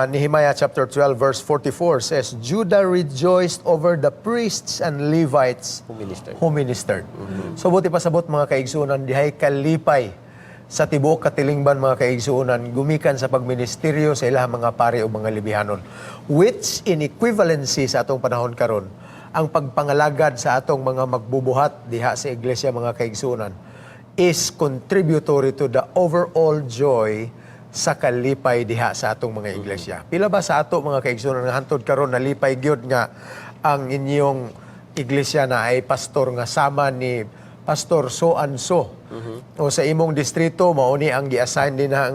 Nehemiah chapter 12 verse 44 says, "Judah rejoiced over the priests and Levites who ministered." Who ministered. So buot ipasabot, mga kaigsuonan, dihay kalipay sa tibuok katilingban, mga kaigsuonan, gumikan sa pagministeryo sa ilang mga pari o mga Lebihanon. Which in equivalency sa atong panahon karon, ang pagpangalagad sa atong mga magbubuhat diha sa iglesia, mga kaigsuonan, is contributory to the overall joy sa kalipay diha sa atong mga iglesia. Pila ba sa ato, mga kaigsuonan, nga hantod karon nalipay gyud nga ang inyong iglesia na ay pastor nga sama ni Pastor so and so? O sa imong distrito, mao ni ang gi-assign din na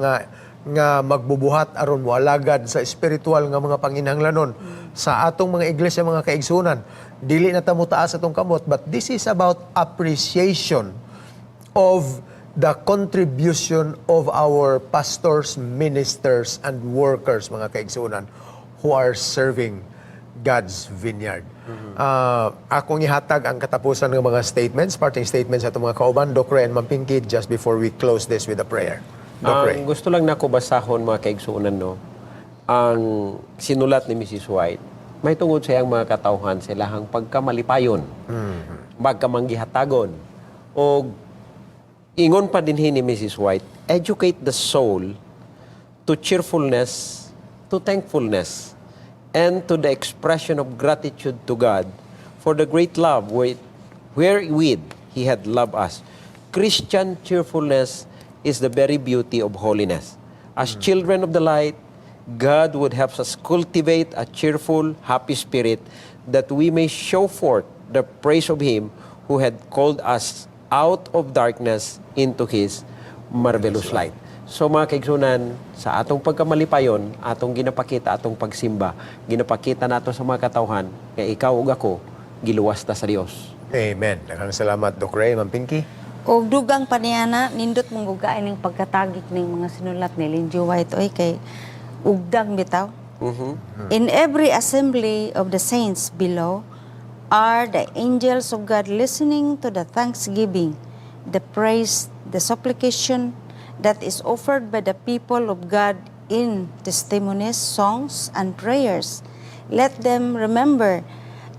nga magbubuhat aron moalagad sa espiritual nga mga panginahanglanon sa atong mga iglesia, mga kaigsuonan. Dili na ta motaas atong kamot, but this is about appreciation of the contribution of our pastors, ministers, and workers, mga kaigsuonan, who are serving God's vineyard. Akong ihatag ang katapusan ng mga statements, parting statements sa atong mga kauban, Doc Ray and Ma'am Pinky, just before we close this with a prayer. Doc Ray. Ang gusto lang nako basahon, mga kaigsuonan, no, ang sinulat ni Mrs. White, may tungod sa iyang mga katawhan sa ilahang pagkamalipayon, pagkamanggihatagon, o ingon pa din ni Mrs. White, "Educate the soul to cheerfulness, to thankfulness, and to the expression of gratitude to God for the great love wherewith He had loved us. Christian cheerfulness is the very beauty of holiness. As children of the light, God would help us cultivate a cheerful, happy spirit that we may show forth the praise of Him who had called us out of darkness into His marvelous light." So mga kaigsuonan, sa atong pagkamalipayon, atong ginapakita atong pagsimba, ginapakita nato sa mga katawhan nga ikaw ug ako giluwas ta sa Dios. Amen. Daghang salamat, Doc Ray. Ma'am Pinky. Og dugang pa niya na, nindot mong gugain ning pagkatagik ning mga sinulat ni Ellen G. White oy, kay ugdang bitaw. "In every assembly of the saints below are the angels of God listening to the thanksgiving, the praise, the supplication that is offered by the people of God in testimonies, songs, and prayers. Let them remember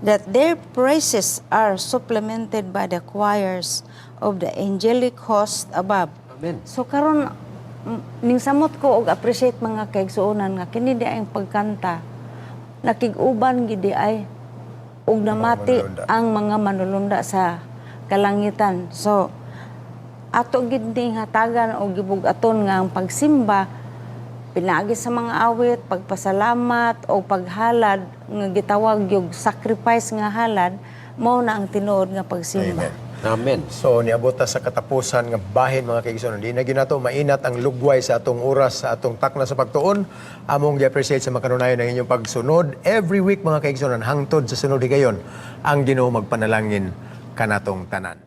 that their praises are supplemented by the choirs of the angelic host above." Amen. So karon ning samot ko og appreciate, mga kaigsuonan, nga kini di ang pagkanta nakig-uban gid diay og namati manulunda. Ang mga manulunda sa kalangitan. So ato gid ning hatagan og gibug-aton nga ang pagsimba pinaagi sa mga awit, pagpasalamat o paghalad nga gitawag yung sacrifice nga halad, mao na ang tinuod nga pagsimba. Amen. Amen. So niabot ta sa katapusan nga bahin, mga kaigsuonan. Di na ginato mainat ang lugway sa atong oras sa atong takna sa pagtuon. Among gi-appreciate sa makanunayon ang inyong pagsunod every week, mga kaigsuonan, hangtod sa sunod higayon. Ang Ginoo magpanalangin kanatong tanan.